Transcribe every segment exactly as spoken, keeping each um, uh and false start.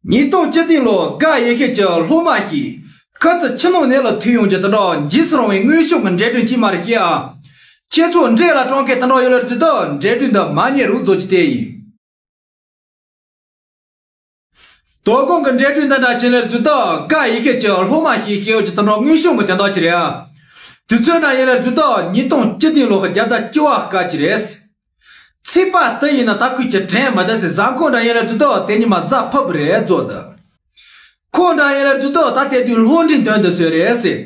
ཉིས་སྟོང་བཅུ་བདུན་ལོ་དགའ་ཡེ་ཤེས་ཀྱི་སློབ་མ་ཞིག་ཁ་ཚ་ཕྱི་ནང་གནས་ལ་ཐུག་ཡོང་རྒྱུ་དེ་འདྲ་འཇིགས་སུ་རུང་བའི་མངོན་ཤུགས་ཀྱི་འགྲན་བསྡུར་ཅིག་མ་རེད་ཤེས་ཨ། ཁྱེད་ཚོ་འདྲེ་ལ་སྤྲང་མཁན་དེ་འདྲ་ཡོད་ལ་རྫུ་ད་འགྲན་བསྡུར་འདི་མ་ཉེས་རུ་རྫོགས་ཀྱི་དེ་ཡིན། དོ་དགོང་གི་འགྲན་བསྡུར་འདི་འདྲ་བྱས་ལ་རྫུ་ད་དགའ་ཡེ་ཤེས་ཀྱི་སློབ་མ་ཞིག་ཤེས་ཡོད་ཀྱི་དེ་འདྲ་མངོན་ཤུགས་ཀྱི་དེ་འདྲ་ཅིག་རེད་ཨ། དུས་ཚོད་འདྲ་ཡིན་ལ་རྫུ་ད་ཉིས་སྟོང་བཅུ་བདུན་ལོ་གི་རྒྱལ་ཟླ་བཅུ་བ་སྐབས་ཅིག་རེད། ཚིག་པ་དེ་ཡིན་ན་ད་ཁོས་ཀྱི་དྲན་མ་ད་ཟེར་བཟའ་འཁོར་འདྲ་ཡིན་ལ་རྫུ་ད་དེ་ཉི་མ་གཟའ་ཕུར་བུ་རེད་རྫོགས་འདི། ཁོ་འདྲ་ཡིན་ལ་རྫུ་ད་ད་དེ་དུས་སློབ་འབྲིང་དོན་དུ་ཚོད་རེད་ཟེར།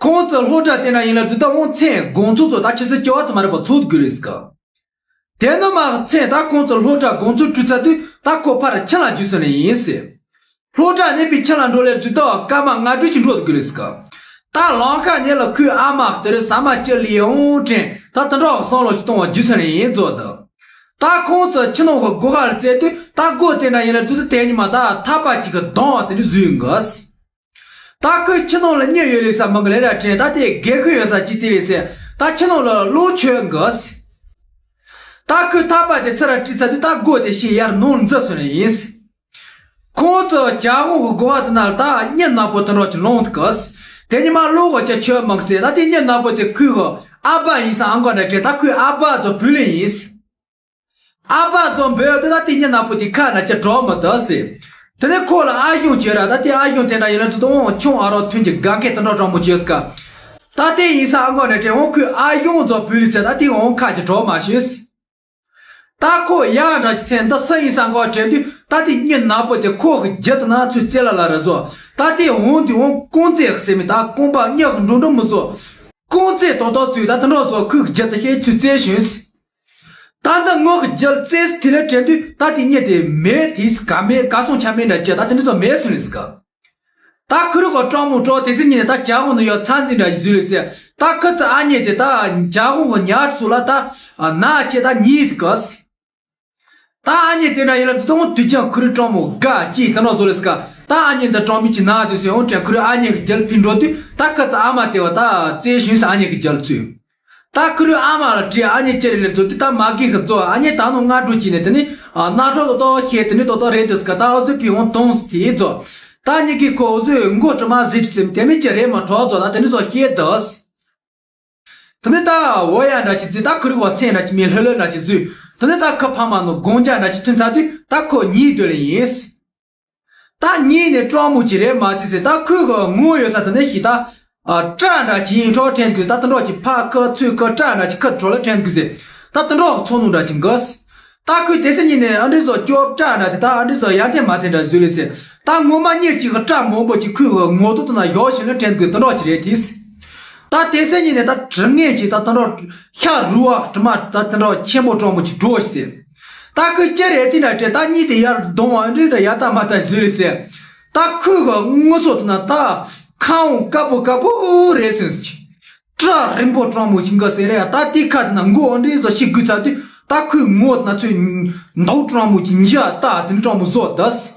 ཁོང་ཚོ་སློབ་གྲྭ་དེ་འདྲ་ཡིན་ལ་རྫུ་ད་འོང་མཚན་དགོང་ཚོད་ཚོ་ད་ཆུ་ཚོད་བཅུ་བ་ཙམ་མ་རེད་པ་ཚོགས་དགོས་རེད་ཟེར་གི། དེ་ནི་མ་མཚན་ད་ཁོང་ཚོ་སློབ་གྲྭ་དགོང་ཚོད་བཀྲུས་ཚར་དུས་ད་ཁོ་ཕར་ཁྱིམ་ལ་འཇུག་སོང་ནི་ཡིན་ཟེར། སློབ་གྲྭ་གནས་པའི་ཁྱིམ་ལ་འགྲོ་ལེར་རྫུ་ད་སྐར་མ་ལྔ་དྲུག་ཅིག་འགྲོ་དགོས་ལེ་ཟེར་གི། ད་ལམ་ཁ་ནས་ལ་ཁོའི་ཨ་མ་དེ་རིང་ཟ་མ་ཅི་ལས་འོང་དྲན་ད་དེ་འདྲ་བསམ་བློ་ཞིག་གཏོང་བ་འཇུག་སོང་ནི་ཡིན་རྫོགས་འདི། ད་ཁོང་ཚོ་ཁྱིམ་ནང་གི་སྒོ་ཁ་ལ་བཙལ་དུས་ད་སྒོ་དེ་འདྲ་ཡིན་ལ་རྫུ་ད་དེ་ཉི་མ་ད་ཐག་པ་གཅིག་གི་གདོང་བ་དེ་འདྲ་བཟོས་ཡོང་གི། ད་ཁོས་ཁྱིམ་ནང་ལ་གཉིད་ཡོད་ལེ་ས་མང་གི་ལེ་ར་དྲན་ད་དེ་སྒེར་ཁོས་ཡོད་ས་ཅི་དེ་ལེ་སེ་ད་ཁྱིམ་ནང་ལ་གློག་མཆོད་འགི། ད་ཁོས་ཐག་པ་དེ་ཚུར་བྲིས་ཚར་དུས་ད་སྒོ་དེ་ཕྱིས་ཡར་ནང་འཛུལ་སོང་ནི་ཡིན། ཁོང་ཚོ་ཇ་ཧོང་གི་སྒོ་ཁ་དེ་ན་ད་གཉིད་ནག་པོ་དེ་འདྲ་ཅིག་ལངས་འདུག་གི། དེ་ཉི་མ་གློག་གི་ཅི་མཆོད་མང་གི་སེ་ད་དེ་གཉིད་ནག་པོ་དེ་ཁོའི་གི་ཨ་ཕ་ཡིན་ས་ཨང་གོ་འདྲ་དྲན་ད་ཁོའི་ཨ་ཕ་ཚོ་བུ་ལོན་ཡིན། ཨ་ཕ་ཚོ་འབོད་དེ་ད་དེ་གཉིད་ནག་པོ་དེ་ཁ་ན་ཅི་གྲོགས་མི་འདུག་ཟེར། དེ་ནས་ཁོ་ལ་ཨ་ཞང་ཅིག་ཡོད་ར་ད་དེ་ཨ་ཞང་དེ་འདྲ་ཡིན་ན་ཅི་ཏོ་འོང་ཆུང་ཨ་རོགས་ཐོན་གྱི་དགའ་མཁན་དེ་འདྲ་གྲོགས་མོ་ཅིག་ཡོད་ཀ། ད་དེ་ཡིན་ས་ཨ་མགོ་ནས་དྲན་འོང་ཁོས་ཨ་ཞང་ཚོ་བུད་ལི་ཚེ་ད་དེ་འོང་ཁ་ཅི་གྲོགས་མ་ཤེས། ད་ཁོ་ཡག་འདྲ་ཅིག་ཚེ་འདི་སུ་ཡིན་ས་མགོ་དྲན་དུས་ད་དེ་གཉིད་ནག་པོ་དེ་ཁོ་གི་རྒྱུད་དུ་ན་ཚུར་བཙལ་ལ་ལ་ར་བཟོ། ད་དེ་འོང་དུས་འོང་རྐང་རྩེད་ཟེར་མི་ད་རྐང་པ་གཉིས་ཀྱི་འགྲོ་འགྲོ་མི་བཟོ། རྐང་རྩེད་ཏོག་ཏོག་ཚུར་ད་དེ་འདྲ་བཟོ་ཁོའི་རྒྱུད་དུ་ཤེས་ཚུར་བཙལ་བྱུང་། ད་ལྟ་ངོ་གི་རྒྱལ་རྩེས་དེ་ལས་དྲན་དུས་ད་དེ་གཉིད་དེ་མེད་དེས་ག་མེད་ག་སོང་ཆ་མེད་འདྲ་བྱས་ད་དེ་འདྲ་ཚོ་མེད་སོང་ནས་ཟིག་ག། ད་ཁུ་རུ་གོ་སྤྲང་མོ་སྤྲོ་དེ་སྲིད་ཉིན་ནས་ད་ཇ་ཧོང་ནས་ཡོད་ཚ་འཛིན་འདྲ་ཞིག་བཟོས་ལས་ཟེར་ད་ཁུ་ཚི་ཨ་མྱེས་དེ་ད་ཇ་ཧོང་གི་ཉག་ཚུ་ལ་ད་ན་ཆེ་ད་ཉིད་དེ་ག་ཟེར། ད་ཨ་མྱེས་དེ་འདྲ་ཡིན་ལ་དུས་ཐུང་དུས་ཀྱང་ཁུ་རུ་སྤྲང་མོ་དགའ་ཅིག་དེ་འདྲ་བཟོ་ལས་ཟིག་ག། ད་ཨ་མྱེས་འདི་སྤྲང་མི་ཅིག་ན་དུས་སེ་འོང་དྲན་ཁུ་རུ་ཨ་མྱེས་གི་རྒྱལ་ཕི་འགྲོ་དུས་ད་ཁུ་ཚི་ཨ་མ་དེ་བ་ད་རྩེ་ཞུས་ས་ཨ་མྱེས་གི་རྒྱལ་ཚུལ། ད་ཁུ་རུ་ཨ་མ་ལ་དྲིས་ཨ་མྱེས་ཅི་རེད་ལེ་ཚོ་དེ་ད་མ་གི་ཁི་ཚོ་ཨ་མྱེས་ད་ནོ་ང་འགྲོ་ཅི་ནས་དེ་ནི་ཨ་ན་གྲོ་ཏོ་ཏོ་ཤེས་དེ་ནི་ཏོ་ཏོ་རེད་དུས་ཀ་ད་ཨོ་ཚོ་ཕི་འོང་གཏོང་སི་དེ་ཚོ་ད་ཉི་གི་ཁོ་ཨོ་ཚོའི་མགོ་དྲི་མ་ཟིག་ཚིམ་དེ་མི་ཅི་རེད་མ་གྲོགས་ཚོ་ད་དེ་ནི་ཚོ་ཤེས་དུས། དེ་ནི་ད་འོ་ཡ་འདྲ་ཅི་ཚི་ད་ཁུ་རུ་གོ་སེ་འདྲ་ཅི་མི་ལྷོད་ལྷོད་འདྲ་ཅི་བཟོས་དེ་ནི་ད་ཁུ་ཕ་མ་ནོ་དགོང་ཇ་འདྲ་ཅི་ཐོན་ཚར་དུས་ད་ཁོ་གཉིད་སྡོད་ལེ་ཡིན། ད་གཉིད་ནས་སྤྲང་མོ་ཅིག་རེད་མ་ཅི་ཟེར་ད་ཁོས་གི་ངོ་ཡོད་ས་དེ་ནས་ཤི་ད། ཨ་སྐྲ་འདྲ་ཅི་ཡིན་གྲོགས་དྲན་དགོས་ད་དེ་འདྲ་ཅི་ཕ་ཁ་ཚོས་ཁ་སྐྲ་འདྲ་ཅི་ཁ་གྲོ་ལ་དྲན་དགོས་ཟེར། ད་དེ་འདྲ་ཚོ་ནོ་འདྲ་ཅི་འགོས། ད་ཁོས་དེ་སྲིད་ཉིན་ནས་ཨ་འདྲི་ཚོ་སྐྱོབ་སྐྲ་འདྲ་དེ་ད་ཨ་འདྲི་ཚོ་ཡ་དེ་མ་དེ་འདྲ་བཟོས་ལེ་ཟེར། ད་ངོ་མ་གཉིད་ཅིག་གི་སྐྲ་མང་པོ་ཅིག་ཁོས་གི་ངོ་ཐོག་ཏུ་ན་ཡོག་བཞིན་ལ་དྲན་དགོས་དེ་འདྲ་ཅི་རེད་དེ། ད་དེ་སྲིད་ཉིན་ནས་ད་དྲི་ངན་ཅིག་ད་དེ་འདྲ་ཤ་རུ་བ་དྲི་མ་ད་དེ་འདྲ་ཆེན་པོ་སྤྲང་མོ་ཅིག་འགྲོ་ཟེར། ད་ཁོས་ཅི་རེད་དེ་འདྲ་དྲན་ད་གཉིད་དེ་ཡར་གདོང་བ་འདྲི་འདྲ་ཡ་ད་མ་ད་བཟོས་ལེ་ཟེར། ད་ཁོས་གི་ངོ་སོ་དུ་ན་ད་ཁ་འོང་དཀར་པོ་དཀར་པོ་རེད་ཟེར་ཟེར། སྐྲ་རིང་པོ་སྤྲང་མོ་ཅིག་འགའ་ཟེར་རེད་ད་དེ་ཁ་དུ་ན་མགོ་འདྲི་ཚོ་ཤི་དགོས་ཚར་དུས་ད་ཁོས་ངོ་ན་ཚོས་མདོག་སྤྲང་མོ་ཅིག་འཇའ་ད་དེ་འདྲ་སྤྲང་མོ་བཟོ་ད་ཟེར།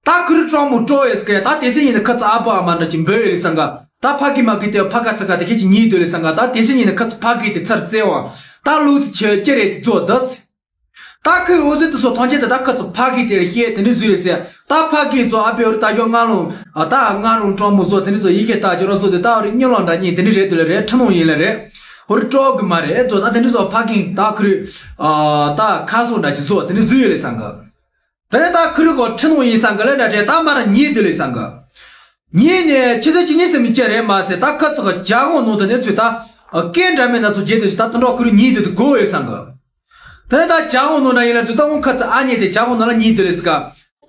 ད་ཁུ་རུ་སྤྲང་མོ་སྤྲོ་ཡོད་སྐད་ད་དེ་སྲིད་ཉིན་ནི་ཁ་ཚ་ཨ་ཕ་ཨ་མ་འདྲ་ཅིག་འབོད་ཡོད་ལེ་སང་ག་ད་ཕ་གི་མ་གི་དེ་ཕ་ག་ཚ་ག་དེ་ཁྱེད་ཀྱི་ཉིད་དུ་ལེ་སང་ག་ད་དེ་སྲིད་ཉིན་ནི་ཁ་ཚ་ཕ་གི་དེ་ཚར་བཙལ་བ་ད་ལུག་དེ་ཆེ་ཅི་རེད་དེ་ཚོ་ད་ཟེར། ད་ཁོས་འོ་ཟེར་དུ་སོ་ཐང་ཆེན་དེ་ད་ཁ་ཚུར་ཕ་གི་དེར་བཤད་དེ་འདྲ་བཟོས་རེད་ཟེར། ད་ཕ་གི་ཚོ་ཨ་ཕའི་འོ་རི་ད་ཞོག་ང་རང་ཨ་ད་ང་རང་སྤྲང་མོ་བཟོ་དེ་འདྲ་ཚོ་ཡི་གེ་ད་ཅི་རོ་བཟོ་དེ་ད་འོ་རི་གཉིད་ལོག་འདྲ་གཉིད་དེ་འདྲ་རེད་དུ་ལེ་རེད་ཁྲི་ནང་ཡིན་ལེ་རེད། འོ་རི་སྤྲོ་གི་མ་རེད་ཚོ་ད་དེ་འདྲ་ཚོ་ཕ་གི་ད་ཁུ་རུ་ཨ་ད་ཁ་སོ་འདྲ་ཅིག་བཟོ་དེ་འདྲ་བཟོས་ཡོད་ལེ་སང་ག། དེ་ནས་ད་ཁུ་རུ་གོ་ཁྲི་ནང་ཡིན་སང་ག་ལེ་འདྲ་རེད་ད་མ་ར་ཉིད་དུ་ལེ་སང་ག། ཉིད་ནས་ཆུ་ཚོད་གཅིག་གཉིས་སུ་མི་བཅད་རེད་མ་ཟེར་ད་ཁ་ཚུགས་ཇ་འོང་ནང་དུ་ནས་ཚུད་ད་སྐད་འདྲ་མེད་ན་ཚོ་བརྗེད་དུ་ཞིག་ད་དེ་འདྲ་ཁུ་རུ་ཉིད་དུ་དུ་གོ་ཡོད་སང་ག། དེ་ནས་ད་ཇ་འོང་ནང་འདྲ་ཡིན་ལ་ཚུད་ད་འོང་ཁ་ཚུགས་ཨ་མྱེས་དེ་ཇ་འོང་ནང་ལ་ཉིད་དུ་ལེ་སི་ག།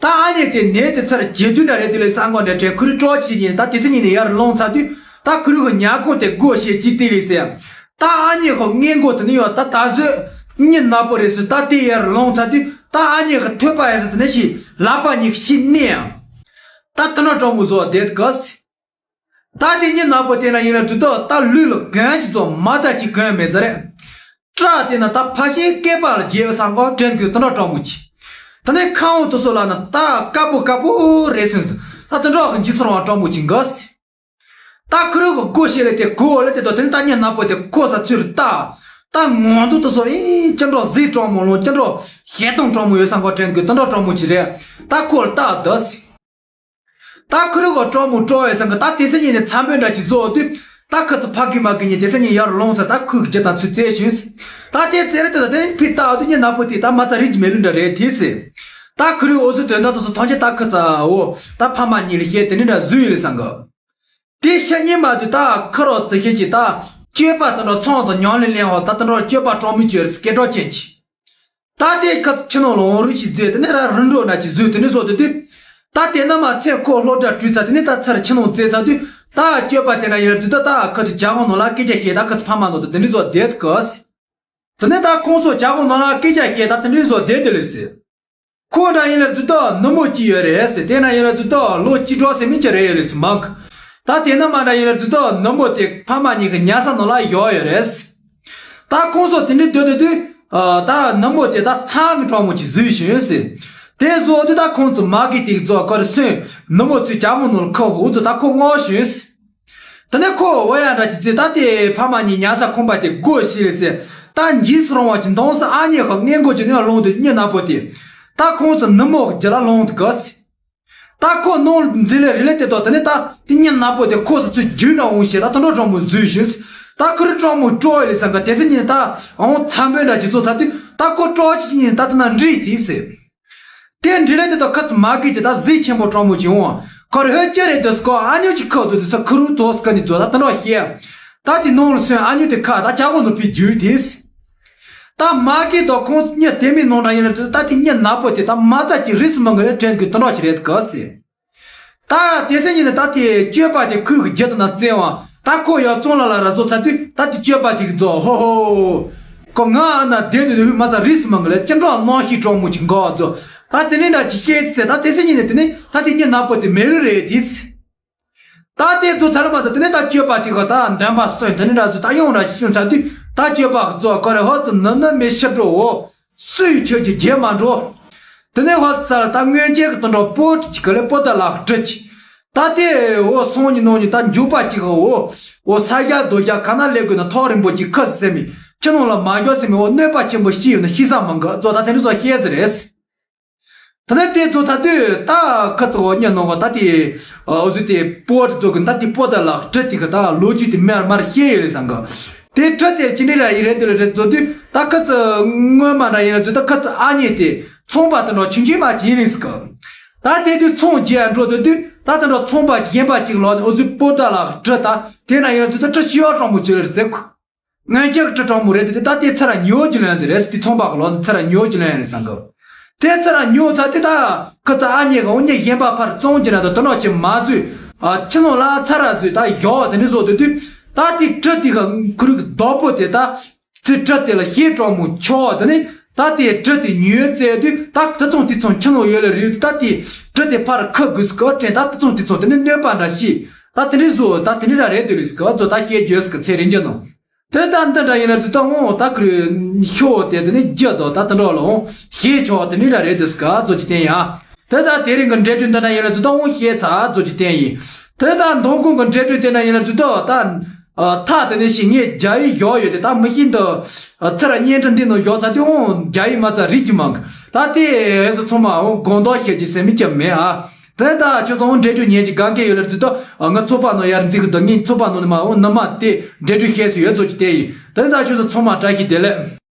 ད་ཨ་མྱེས་དེ་ནས་དེ་ཚར་རྗེས་མཐུན་འདྲ་རེད་དུ་ལེ་སང་ག་འདྲ་དྲན་ཁུ་རུ་སྤྲོ་ཆེ་ཉིན་ད་དེ་སི་ཉིན་ནས་ཡར་ལོང་ཚར་དུས་ད་ཁུ་རུ་གི་ཉ་ཁོང་དེ་སྒོ་ཕྱེ་གཅིག་དེ་ལེ་སི། ད་ཨ་མྱེས་ཁོ་སྔས་མགོ་དེ་ནི་ཡོད་ད་ད་གཟོད་གཉིད་ནག་པོ་རེད་སུ་ད་དེ་ཡར་ལོང་ཚར་དུས་ད་ཨ་མྱེས་ཁོ་ཐོད་པ་ཡར་སུ་དེ་ནི་ཞིག་ལག་པ་གཉིས་ཤིག་མནན་ཡང་། ད་དེ་ན་གྲོགས་མོ་བཟོ་བསྡད་གི། ད་དེ་གཉིད་ནག་པོ་དེ་ན་ཡིན་ན་དུས་ད་ད་ལུས་ལ་གོན་གྱི་ཚོ་མ་ད་ཅིག་གོན་མེད་ཟེར་རེད། སྐྲ་དེ་ན་ད་ཕ་ཤིང་སྐེད་པ་ལ་རྒྱལ་བའི་ས་འགོ་དྲན་གི་དེ་འདྲ་གྲོགས་མོ་ཅིག་ད་ནས་ཁ་འོང་དུ་སོ་ལ་ན་ད་དཀར་པོ་དཀར་པོ་རེད་སོང་ཟེར་ད་དེ་འདྲ་གི་འཇིགས་སོང་བ་གྲོགས་མོ་ཅིག་འགའ་ཟེར། ད་ཁུ་རུ་གི་སྒོ་ཕྱེ་ལེ་དེ་གོ་ལེ་དེ་དོ་དེ་ནི་ད་གཉིད་ནག་པོ་དེ་ཁོ་ས་ཚུར་ལྟ། ད་ངོ་མདོག་དེ་ཚོ་ཨེ་ཅི་འདྲ་ཟིག་སྤྲང་མོ་ལོང་། ཅི་འདྲ་ཞེ་སྡང་སྤྲང་མོ་ཡོད་ས་གོ་དྲན་གི། དེ་འདྲ་སྤྲང་མོ་ཅིག་རེད། ད་ཁོ་ལ་ལྟ་དུས། ད་ཁོ་རང་གི་སྤྲང་མོ་སྤྲོ་ཡོད་ས་གི། ད་དེ་སང་ཉིན་ནས་འཚམས་པོ་འདྲ་ཅིག་བཟོ་དུས། ད་ཁོ་ཚོ་ཕ་གི་མ་གི་གཉིས་དེ་སང་ཉིན་ཡར་ལོངས་ཚར། ད་ཁོའི་རྒྱུ་དང་ཚུར་བཙལ་བྱུང་། ད་དེ་བཙལ་རེ་དེ་ད་དེ་ཕི་ལྟ་དུས་གཉིད་ནག་པོ་དེ་ད་མ་རྩ་རིག་གི་མེད་ལུགས་འདྲ་རེད་དེ་ཟེར། ད་ཁོ་རང་འོ་ཟོ་དོན་དག་དེ་ཚོ་ཐམས་ཅད་ད་ཁོ་ཚོ་འོ་ད་ཕ་མ་གཉིས་ལ་བཤད། དེ་འདྲ་འདྲ་བཟོས་ཡོད་ལེ་སང་གི། དེ་ཤ་ཉེ་མ་དུས་ད་ཁ་རོག་དེ་ཤེས་ཀྱི། ད་སྤྱོད་པ་དེ་འདྲ་ཚོང་དང་ཉམས་ལེན་ལེན་འོ་ད་དེ་འདྲ་སྤྱོད་པ་སྤྲང་མོ་ཅིག་རེད། སྐད་གྲགས་ཅན་གྱི། ད་དེ་ཁ་ཁྱི་ནང་ལ་འོང་རུ་ཞིག་བཟོས། དེ་ནས་ར་རིན་འགྲོ་འདྲ་ཅིག་བཟོས། དེ་ནས་བཟོ་དེ་དུས། ད་དེ་ན་མ་ཚེ་ཁོ་སློབ་གྲྭ་བྲོས་ཚར། དེ་ནས་ད་ཚར་ཁྱི་ནང་བཙལ་ཚར་དུས། ད་སྤྱོད་པ་དེ་འདྲ་ཡིན་ར་དུས་ད་ད་ཁ་དུ་ཇ་གང་ནང་ལ་སྐད་ཆ་བཤད། ད་ཁ་ཚོ་ཕ་མ་ནང་དུ་དེ་འདྲ་བཟོ་བསྡད་གི། དེ་ནས་ད་ཁོང་ཚོ་ཇ་གང་ནང་ལ་སྐད་ཆ་བཤད། ད་དེ་འདྲ་བཟོ་བསྡད་དེ་ལེ་ཟེར། ཁོ་འདྲ་ཡིན་ལ་ཙུ་ཏོ་ནུ་མོ་གཅིག་ཡོད་རེད་ཟེར། དེ་ན་ཡིན་ལ་ཙུ་ཏོ་ལོ་གཅིག་གྲོགས་ཟེར་མི་གཅིག་རེད་ཡོད་རེད་ཟེར་མང་གི། ད་དེ་ན་མ་འདྲ་ཡིན་ལ་ཙུ་ཏོ་ནུ་མོ་དེ་ཕ་མ་གཉིས་ཀྱི་ཉལ་ས་ནང་ལ་ཡོད་ཡོད་རེད། ད་ཁོང་ཚོ་དེ་འདྲའི་སྡོད་སྡོད་དུས། ད་ནུ་མོ་དེ་ད་ཚང་གི་གྲོགས་མོ་གཅིག་བཟོས་བྱུང་ཟེར། དེ་བཟོ་དུས་ད་ཁོང་ཚོ་མ་གི་དེ་ཚོ་ཀར་སོན་ནུ་མོ་ཚོའི་ཇ་མོ་ནང་ལ་ཁ་འུ་ཚོ་ད་ཁོ་སྔོག་བྱུང་ཟེར། དེ་ནས་ཁོ་འོ་ཡ་འདྲ་ཅིག་བྱས། ད་དེ་ཕ་མ་གཉིས་ཉལ་ས་ཁང་པ་དེ་སྒོ་ཕྱེ་ལེ་ཟེར། ད་འཇིགས་སུ་རུང་བ་ཅིག་འདུག་ཟེར། ཨ་མྱེས་ཁོ་སྔས་མགོ་གི་ནས་ལངས་དུས་གཉིད་ནག་པོ་དེ། ད་ཁོང་ཚོ་ནུ་མོ་རྒྱུད་ལ་ལངས་དུས་ག་ཟེར། ད་ཁོ་ནང་འཛུལ་ལེ་རི་ལེ་དེ་དོ། དེ་ནས་ད་དེ་གཉིད་ནག་པོ་དེ་ཁོ་ས་ཚུར་རྒྱུག་ན་འོང་ཞེས་ད་དེ་འདྲ་སྤྲང་མོ་བཟོས་བྱུང་། ད་ཁོ་རང་སྤྲང་མོ་སྤྲོ་ཡི་ལེ་ཟེར་ག། དེ་སང་ཉིན་ད་འོང་འཚམས་པོ་འདྲ་ཅིག་བཟོ་ཚར་དུས། ད་ཁོ་སྤྲོ་ཅིག་ཉིན་ད་དེ་ན་འགྲིག་དེ་ཟེར། དེ་འདྲ་ལས་དེ་དག་ཁ་ཚ་མ་གི་དེ་དག་གཟི་ཆེན་པོ་སྤྲང་མོ་ཅིག་འོང་། ཁོ་ར་ཧོད་ཅི་རེད་དེ་སྐོར་ཨ་ནེ་ཅིག་ཁ་ཚོ་དེ་ས་ཁུ་རུ་དོ་སྐ་ནི་ཚོ་ད་དེ་འདྲ་བཤད། ད་དེ་ནང་ལ་སོན་ཨ་ནེ་དེ་ཁ་ད་ཅག་གོ་ནོ་ཕི་རྒྱུ་དེས། ད་མ་གི་དོ་ཁོང་གཉིད་དེ་མི་ནང་འདྲ་ཡིན་ལ་ད་དེ་གཉིད་ནག་པོ་དེ་ད་མ་རྩ་ཅིག་རིས་མང་གི་ལས་དྲན་གི་དེ་འདྲ་ཅིག་རེད་ག་ཟེར། ད་དེ་སེ་ཉིན་ནི་ད་དེ་སྤྱོད་པ་དེ་ཁོའི་གི་རྒྱུད་དུ་ན་བཙན་བ། ད་ཁོ་ཡར་བཙོང་ལ་ལ་ར་བཟོ་ཚར་དུས་ད་དེ་སྤྱོད་པ་དེ་གི་རྫོགས་ཧོ་ཧོ། ཁོ་ང་ཨ་ན་བསྡད་དུས་དུས་མ་ཚ་རིས་མང་གི་ལས་ཅི་འདྲ་གནོན་ཤིག་གྲོགས་མོ་ཅིག་འགོ་བ་རྫོགས། ད་དེ་ནས་འདྲ་ཅིག་སྐྱེས་ཚེ་ད་དེ་སེ་ཉིན་ནི་དེ་ནས་ད་དེ་གཉིད་ནག་པོ་དེ་མེད་གི་རེད་དེས། ད་དེ་ཚོ་ཚར་མ་ད་དེ་ནས་ད་སྤྱོད་པ་དེ་གི་ད་འདོན་པ་སོན་དེ་ནས་འདྲ་ཚོ་ད་ཡོང་འདྲ་ཅིག་སོན་ཚར་དུས་ད་སྤྱོད་པ་རྫོགས་ཁོ་རེ་ཧོ་ཚོ་ནི་ནི་མི་ཤི་འགྲོ་འོ། སུའི་ཆོས་ཀྱི་རྗེས་མ་འགྲོ། དེ་ནས་ཧོ་ཚར་ད་སྔོན་ཆད་ཀྱི་དོན་འགྲོ་པོ་ཏི་ཅིག་གི་ལས་པོ་ཏ་ལ་སྤྲི་ཅིག་ད་དེ་འོ་སོང་ཉི་ནོ་ཉི་ད་འཇུག་པ་ཅིག་གི་འོ། འོ་ས་རྒྱ་རྡོ་རྒྱ་ག་ན་ལས་དགོས་ན་ཐོག་རིང་པོ་ཅིག་ཁ་སི་སེ་མི་ཁྱི་ནང་ལ་མ་ཞོག་སེ་མི་འོ་གནོད་པ་ཆེན་པོ་ཤི་ཡོད་ན་ཤི་ས་མང་གི་ཚོ་ད་དེ་འདྲ་ཚོ་བཤད་ཟེར་རེད། ད་ནི་དེ་ཚོ་ཚ་དུས་ད་ཁ་ཚ་འོ་ཉི་ནོ་གི་ད་དེ་འོ་ཟི་དེ་པོ་ཏི་ཚོ་གི་ད་དེ་པོ་ཏ་ལ་སྤྲི་དེ་གི་ད་ལོ་རྒྱུས་དེ་མར་མར་བཤད་ཡོད་རེད་བསམ་གི། དེ་སྤྲི་དེ་ཅི་འདྲ་ར་ཡི་རེད་དེ་ལ་རེད་ཚོ་དུས་ད་ཁ་ཚ་སྔོན་མ་འདྲ་ཡིན་ན་ཚོ་ད་ཁ་ཚ་ཨ་མྱེས་དེ་ཚོང་པ་དེ་འདྲ་ཆུང་ཆུང་མ་ཅིག་ཡིན་ནི་ཟིག་གི། ད་དེ་དུས་ཚོང་རྒྱག་འགྲོ་དུས་དུས་ད་དེ་འདྲ་ཚོང་པ་གཞན་པ་ཅིག་ལོག་ནས་འོ་ཟི་པོ་ཏ་ལ་སྤྲི་ད་དེ་ན་ཡིན་ན་ཚོ་ད་སྤྲི་ཤི་བ་གྲོགས་མོ་ཅིག་རེད་ཟེར་གི། སྔོན་ཆད་ཀྱི་སྤྲི་གྲོགས་མོ་རེད་དེ་དེ་ད་དེ་ཚ་ར་ཉོ་རྒྱུ་ལོན་ཟེར་རེད་ཟེར། དེ་ཚོང་པ་གི་ལོག་ནས་ཚ་ར་ཉོ་རྒྱུ་ལོན་ཡ་རེད་བསམ་གི། དེ་ཚ་ར་ཉོ་ཚ་དེ་ད་ཁ་ཚ་ཨ་མྱེས་གི་འོ་མྱེས་གཞན་པ་ཕར་བཙོང་རྒྱུ་ན་ད་དེ་འདྲ་ཅིག་མ་བཟོས། ཨ་ཁྱི་ནང་ལ་ཚ་ར་བཟོས་ད་ཡོག་དེ་འདྲ་བཟོ་དུས་དུས་ད་དེ་སྤྲི་དེ་གི་ཁུ་རུ་གི་རྡོག་པོ་དེ་ད། དེ་སྤྲི་དེ་ལ་ཤེས་གྲོགས་མོ་ཆོག་དེ་ནས་ད་དེ་སྤྲི་དེ་ཉོས་བཙལ་དུས་ད་དེ་ཚོང་དེ་ཚོང་ཁྱི་ནང་ཡོད་ལ་རེད་དུས་ད་དེ་སྤྲི་དེ་ཕར་ཁ་དགོས་སྐོར་དྲན་ད་དེ་ཚོང་དེ་ཚོང་དེ་ནས་གནོད་པ་འདྲ་ཤེས་ད་དེ་འདྲ་བཟོ་ད་དེ་འདྲ་ར་རེད་དུ་ལུས་སྐོར་ཚོ་ད་ཤེས་རྒྱུ་ཡོད་སྐོར་ཚེ་རིང་རྒྱུ་ནོ། དེ་ད་འདི་འདྲ་ཡིན་ན་ཚོ་ད་འོང་ད་ཁུ་རུ་ཤོ་དེ་དེ་ནི་རྒྱུ་དོ་ད་དེ་འདྲ་ལ་འོང་ཤེས་ཆོག་དེ་འདྲ་རེད་དུ་སྐ་ཚོ་ཅི་བསྟན་ཡ། དེ་ད་དེ་རིང་གི་འབྲེལ་སྒྲོན་འདི་འདྲ་ཡིན་ན་ཚོ་ད་འོང་ཤེས་ཚ་ཚོ་ཅི་བསྟན་ཡིན། དེ་ད་མདང་དགོང་གི་འབྲེལ་སྒྲོན་དེ་འདྲ་ཡིན་ན་ཚོ་ད་ད་ཐ་དེ་ནི་ཞིག་ངས་རྒྱ་ཡིག་ཞོག་ཡོད་དེ་ད་མི་ཤིན་ཏུ་ཚུར་བརྙན་འཕྲིན་འདི་ནང་ཞོག་ཚ་དེ་འོང་རྒྱ་ཡིག་མ་ཚ་རིག་གི་མང་གི་ད་དེ་ཚོ་ཚང་མ་འོང་དགོང་དོག་ཤེས་ཀྱི་སེམས་མི་སྐྱབས་མེད་ཨ། དེ་ད་ཁྱོད་ཚོ་འོང་འབྲེལ་སྒྲོན་ཉན་གྱི་གང་གས་ཡོད་ལ་ཚུལ་དུ་ང་ཚོགས་པ་ནང་ཡར་འཛིག་གི་འདུག་ངས་ཚོགས་པ་ནང་ནས་མ་འོང་ནི་མ་དེ་འབྲེལ་སྒྲོན་བཤད་སུ་ཡོད་ཚོ་ཅི་བལྟས་ཡིན། དེ་ད་ཁྱོད་ཚོ་ཚང་མ་བཀྲ་ཤིས་བདེ་ལེགས།